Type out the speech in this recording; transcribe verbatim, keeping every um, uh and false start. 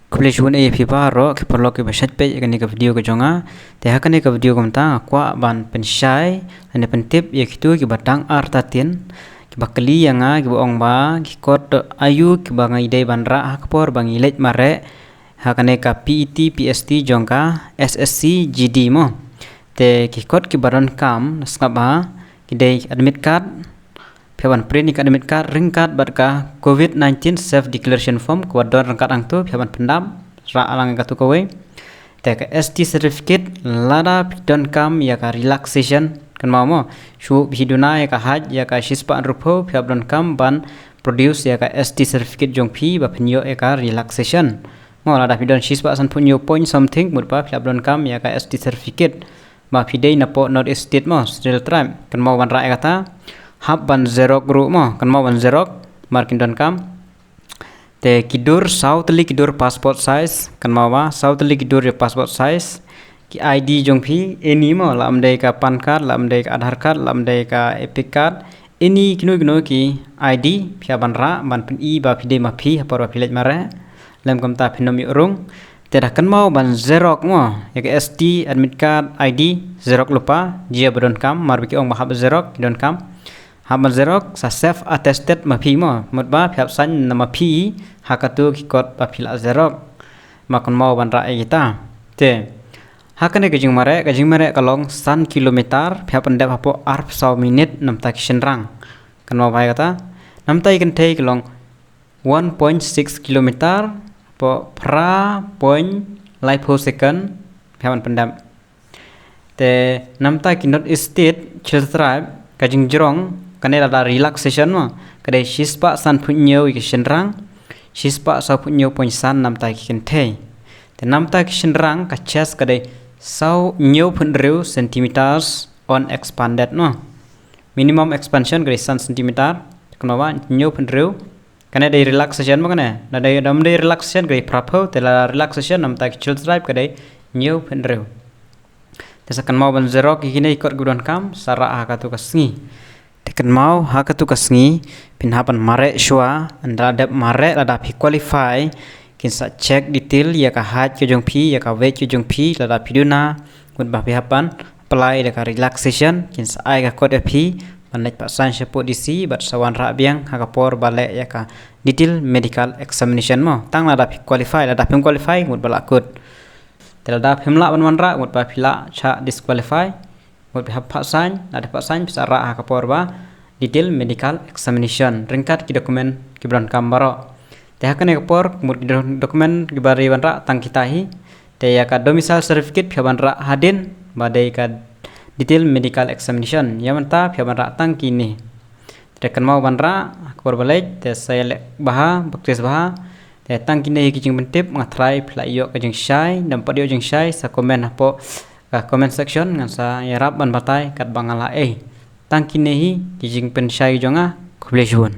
Khublei shibun ïa phi baroh ki paralok kiba shait peit ïa kane ka video ka jong nga. Te ha kane ka video kumta nga kwah ban pynshai lane pyntip ïa kito kiba dang artatien, kiba kylli ïa nga, kiba ong ba ki kot aïu kiba ngi dei ban rah ha ka por ba ngi leit mareh ha kane ka P E T P S T jong ka S S C G D mo. Te ki kot kiba donkam, sngap bha, ki dei admit card, phi hap ban print ïa ka admit card, ryngkat bad ka COVID nineteen self declaration form kaba don ryngkat hangto, phi hap ban pyndap, rah lang ïa kato kawei. Te ka S T certificate, lada phi donkam ïa ka relaxation, kynmaw mo, shuh ba phi duna ïa ka height ïa ka shispah hynriewphew, phi hap donkam ban produce ïa ka S T certificate jong phi ba phin ïoh ïa ka relaxation. Mo, lada phi don shispah sanphew hynñiew point something, mut ba phi hap donkam ïa ka S T certificate ba phi dei na poh North East State mo, Scheduled Tribe. Kynmaw ban rah ïa kata. Hap ban xerox ruh mo, kynmaw ban xerox, namar kin donkam. Te ki dur, saw tylli ki dur passport size, kynmaw ba, saw tylli ki dur ïa passport size. Ki I D jong phi, any mo, la ym dei ka PAN card, la ym dei ka Aadhaar card, la ym dei ka EPIC card, any kino kino ki I D, phi hap ban rah, ban pyni ba phi dei ma phi, ha por ba phi leit mareh. Lym kumta phin ym ïoh rung. Te da kynmaw ban xerox mo, ïa ka S T admit card I D, xerox lypa, jia ba donkam, namar ba ki ong ba hap xerox, ki donkam. Hap ban xerox, sa self attested ma phi mo, mut ba phi hap sign na ma phi, ha kato ki kot ba phi la xerox. Ma kynmaw ban rah ïa kita. Te, ha kane ka jingmareh, ka jingmareh ka long san kilometer, phi hap ban dep hapoh arphew saw minit namta ki shynrang. Kynmaw bha ïa kata. Namta ki kynthei ka long one point six kilometer, hapoh phra point laiphew second, phi hap ban pyndep. Te namta ki North East State, Scheduled Tribe, ka jingjrong, kane lada relaxation mo, ka dei shispah sanphew hynñiew ïa ki shynrang, shispah sawphew hynñiew point san namta ki kynthei. Te namta ki shynrang ka chest ka dei saw hynñiewphew hynriew centimeters unexpanded mo. Minimum expansion ka dei san centimeter, kynmaw ba hynñiewphew hynriew. Kane dei relaxation mo kane. Da dei, da ym dei relaxation ka dei phraphew, te la relaxation namta ki Scheduled Tribe ka dei hynñiewphew hynriew. Te sa kynmaw ban xerox ïa kine ki kot kiba donkam, sa rah ha kato ka sngi. Te kynmaw ha kato ka sngi, phin hap ban mareh shuwa, ynda la dep mareh lada phi qualify, kin sa check detail ïa ka height ka jong phi, ïa ka weight ka jong phi, lada phi duna, mut ba phi hap ban apply da ka relaxation, kin sa ai ka kot ïa phi, ban leit pat saiñ shapoh D C, bad sa wanrah biang, ha ka por ba leh ïa ka detail medical examination mo. Tang lada phi qualify, lada phim qualify, mut ba la kut. Te lada phim lah ban wanrah, mut ba phi la shah disqualify, mut phi hap pat saiñ, lada pat saiñ, phi sa rah ha ka por ba detail medical examination. Ryngkat ki document kiba donkam baroh. Te ha kane ka por, mut ki do-, document kiba dei ban rah tang kita hi. Te ïa ka domicile certificate phi hap ban rah hadien, ba dei ka detail medical examination. Ïa mynta phi hap ban rah tang kine. Te kynmaw ban rah, ha ka por ba leit, te sa ïaleh bha, practice bha. Te tang kine hi ki jingpyntip, nga tharai phi la ïoh ka jingshai, da ym pat ïoh jingshai, sa comment hapoh ka comment section, ngan sa ïarap ban batai, katba nga la ei. Tang kine hi ki jingpynshai jong nga, khublei shibun.